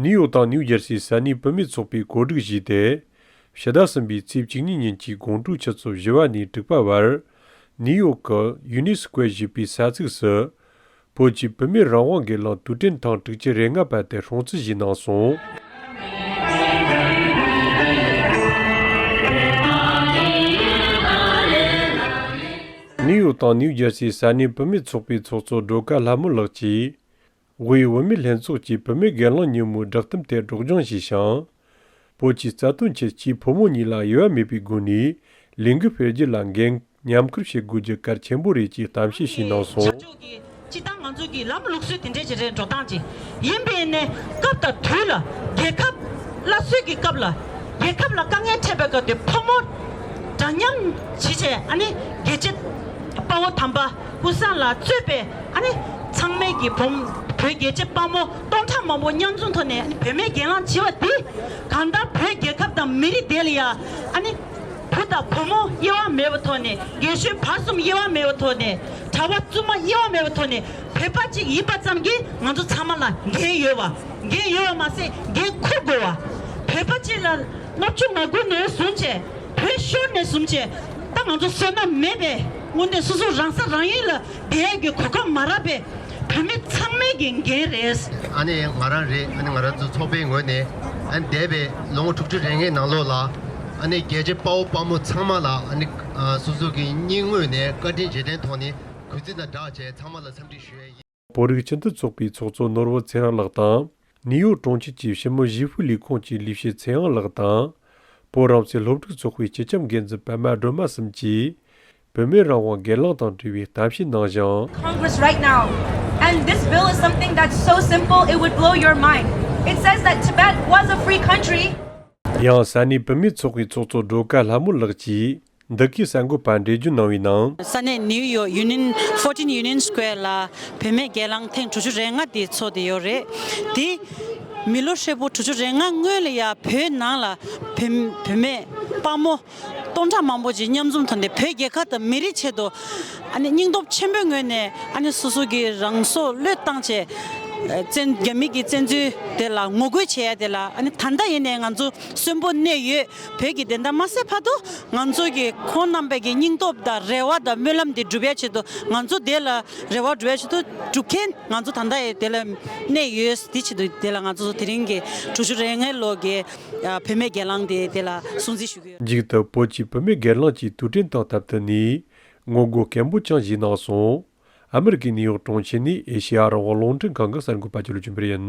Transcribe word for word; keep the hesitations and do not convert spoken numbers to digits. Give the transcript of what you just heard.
ནིའུ་ཡོག་དང་ནིའུ་ཇར་སིའི་ས་གནས་བུད་མེད་ཚོགས་པས་གོ་སྒྲིག་ཞུས་ཏེ། ཕྱི་ཟླ་གསུམ་པའི་ཚེས་བཅུ་གཉིས་ཉིན་གྱི་དགོང་དྲོའི་ཆུ་ཚོད་བཞི་པ་ནས་དྲུག་པ་བར། ནིའུ་ཡོག་གི་ཡུ་ནི་སི་ཀོ་ཞེས་པའི་ས་ཚིགས་སུ། བོད་ཀྱི་བུད་མེད་རང་དབང་སྒེར་ལངས་དུས་དྲན་ཐེངས་དྲུག་ཅུ་རེ་ལྔ་པ་དེ་སྲུང་བརྩི་ཞུས་གནང་སོང་། ནིའུ་ཡོག་དང་ནིའུ་ཇར་སིའི་ས་གནས་བུད་མེད་ཚོགས་པའི་ཚོགས་གཙོ་སྒྲོལ་དཀར་ལྷ་མོ་ལགས་ཀྱིས། དབུས་བུད་མེད་ལྷན་ཚོགས་ཀྱི་བུད་མེད་སྒེར་ལངས་ཉིན་མོའི་བསྒྲགས་གཏམ་དེ་སྒྲོག་སྦྱང་ཞུས་ཤིང་། བོད་ཀྱི་རྩ་དོན་ཆེད་སྐྱེས་ཕོ་མོ་གཉིས་ལ་དབྱེ་བ་མེད་པའི་སྒོ་ནས་ལས་འགུལ་སྤེལ་རྒྱུ་ལ་འགན་མཉམ་འཁུར་བྱེད་དགོས་རྒྱུ་གལ་ཆེན་པོ་རེད་ཅེས་གཏམ་བཤད་ཞུས་གནང་སོང་། ཕྱི་ཕྱོགས་ཀྱི་སྤྱི་བཏང་ང་ཚོ་གི་ལམ་ལུགས་སྲོལ་དེ་འདྲས་ཅིག་རེད། འགྲོ་སྟངས་ཅིག་ཡིན་པས་ནས་སྐབས་དང་དུས་ལ་རྒྱལ་ཁབ་སླར་གསོའི་གི་སྐབས་ལ་རྒྱལ་ཁབ་ལ་དཀའ་ངལ་འཕྲད་པའི་སྐབས་དེ་ཕོ་མོ་འདྲ་མཉམ་བྱེད་བྱས་ཨ་ནི་རྒྱལ་གཅེས་དཔའ་བོ་དམ་པ་ཀུན་བཟང་ལགས་གཙོས་པའི་ཨ་ནི་ཚང་མས་ཀྱི་བོད་བོད་རྒྱལ་གཅེས་དཔའ་མོ་སྟོང་ཕྲག་མང་པོ་མཉམ་འཛོམས་ཐོག་ནས་ཨ་ནི་བུད་མེད་སྒེར་ལངས་བྱས་པ་འདི་གང་ལྟར་བོད་རྒྱལ་ཁབ་དང་མི་རིགས་དེ་ལ་ཡ་ཨ་ནི་བུ་དང་བུ་མོ་དབྱེ་བ་མེད་པའི་ཐོག་ནས་རྒན་གཞོན་བར་གསུམ་དབྱེ་བ་མེད་པའི་ཐོག་ནས་གྲྭ་པ་བཙུན་མ་དབྱེ་བ་མེད་པའི་ཐོག་ནས་བོད་པ་གཅིག་ཡིན་པ་ཙམ་གྱིས་ང་ཚོ་ཚང་མ་ལ་འགན་ཡོད་པ། འགན་ཡོད་པ་མ་ཟད་འགན་འཁུར་དགོས་པ། བོད་པ་གཅིག་ལ་ལྔ་བཅུ་ང་དགུ་ནས་བཟུང་བྱས་བོད་ཤོར་ནས་བཟུང་བྱས་ད་ང་ཚོ་བསོད་ནམས་མེད་པའི་དངོས་གནས་སོ་སོ་རང་ས་རང་ཡུལ་ལ་བསྡད་ཡག་གི་གོ་སྐབས་མ་རག་པའི་བུད་མེད་ཚང་མའི་གི་འགན་རེད། ཨ་ནི་ང་རང་རེད། ཨ་ནི་ང་རང་ཚོ་ཚོགས་པའི་ངོས་ནས་ཨ་ནི་འདས་པའི་ལོ་ངོ་དྲུག་ཅུ་རེ་ལྔའི་ནང་ལོགས་ལ་ཨ་ནི་རྒྱལ་གཅེས་དཔའ་བོ་དཔའ་མོ་ཚང་མ་ལ་ཨ་ནི་ཨ་སོ་སོ་གི་སྙིང་དབུས་ནས་བཀའ་དྲིན་རྗེས་དྲན་ཐོག་ནས་གུས་བརྩི་དང་སྦྲགས་བྱས་ཚང་མ་ལ་འཚམས་འདྲི་ཞུ་ཡ་ཡིན། བོད་རིགས་སྤྱི་མཐུན་ཚོགས་པའི་ཚོགས་གཙོ་ནོར་བུ་ཚེ་རིང་ལགས་དང་། ནིའུ་ཡོག་གྲོང་ཁྱེར་གྱི་ཕྱི་མི་ཞི་བའི་ལས་ཁུངས་ཀྱི་ལས་བྱེད་ཚེ་དབང་ལགས་དང་། བོད་རང་བཙན་སློབ་ཕྲུག་ཚོགས་པའི་སྤྱི་ཁྱབ་འགན་འཛིན་པད་མ་སྒྲོལ་མ་གསུམ་གྱིས། བུད་མེད་རང་དབང་སྒེར་ལངས་དང་འབྲེལ་བའི་གཏམ་བཤད་གནང་ཞིང་། Congress right now. And this bill is something that's so simple, it would blow your mind. It says that Tibet was a free country. ཡང་ས་གནས་བུད་མེད་ཚོགས་པའི་ཚོགས་གཙོ་སྒྲོལ་དཀར་ལྷ་མོ་ལགས་ཀྱིས། འདི་གའི་གསར་འགོད་པར་འགྲེལ་བརྗོད་གནང་བའི་ནང་། ས་གནས་ནིའུ་ཡོག་ཡུ་ནི་ཡན་ཕོར་ཊིན་ཡུ་ནི་ཡན་སི་ཀོ་ཝེར་ལ་བུད་མེད་སྒེར་ལངས་ཐེངས་དྲུག་ཅུ་རེ་ལྔ་དེ་ཚོགས་བསྡད་ཡོད་རེད། དེ་མི་ལོ་ཧྲིལ་པོ་དྲུག་ཅུ་རེ་ལྔ་སྔོན་ལ་ཡ་བོད་ནང་ལ་བུད་བུད་མེད་དཔའ་མོ་སྟོང་ཕྲག་མང་པོ་ཅིག་མཉམ་འཛོམས་ཐོག་ནས་བོད་རྒྱལ་ཁབ་དང་མི་རིགས་ཆེད་དུ་ཨ་ནི་སྙིང་སྟོབས་ཆེན་པོའི་ངོས་ནས་ཨ་ནི་སོ་སོ་གི་རང་སྲོག་བློས་བཏང་བྱས་བཙན་རྒྱ་མི་གི་བཙན་འཛུལ་དེ་ལ་ངོ་རྒོལ་བྱེད་ཡ་དེ་ལ་ཨ་ནི་ད་ལྟ་ཡིན་ནའི་ང་ཚོ་གསོན་པོ་གནས་ཡོད། བོད་ཀྱི་བདེན་མཐའ་མ་གསལ་བར་དུ་ང་ཚོ་གི་ཁོང་རྣམ་པའི་གི་སྙིང་སྟོབས་དང་རེ་བ་དང་སྨོན་ལམ་འདི་འགྲུབ་ཡ་ཆེད་དུ་ང་ཚོ་དེ་ལ་རེ་བ་འགྲུབ་ཡ་ཆེད་དུ་སྒྲུབ་མཁན་ང་ཚོ་ད་ལྟ་ཡི་དེ་ལ་གནས་ཡོད། དེ་ཆེད་དུ་དེ་ལ་ང་ཚོ་དེ་རིང་གི་དྲུག་ཅུ་རེ་ལྔའི་ལོ་གི་བུད་མེད་སྒེར་ལངས་དེ་དེ་ལ་སྲུང་བརྩི་ཞུ་གི་ཡོད། མཇུག་ཏུ་བོད་ཀྱི་བུད་མེད་སྒེར་ལངས་ཀྱི་དུས་དྲན་དང་སྟབས་བསྟུན་ནས་ངོ་རྒོལ་སྐད་འབོད་ཀྱང་བྱས་གནང་སོང་། ཨ་མི་རི་ཀའི་ནིའུ་ཡོག་གྲོང་ཁྱེར་ནས་ཨེ་ཤེ་ཡ་རང་དབང་རླུང་འཕྲིན་ཁང་གི་གསར་འགོད་པ་ཅིག་ལ་བྱོན་པ་ཡིན།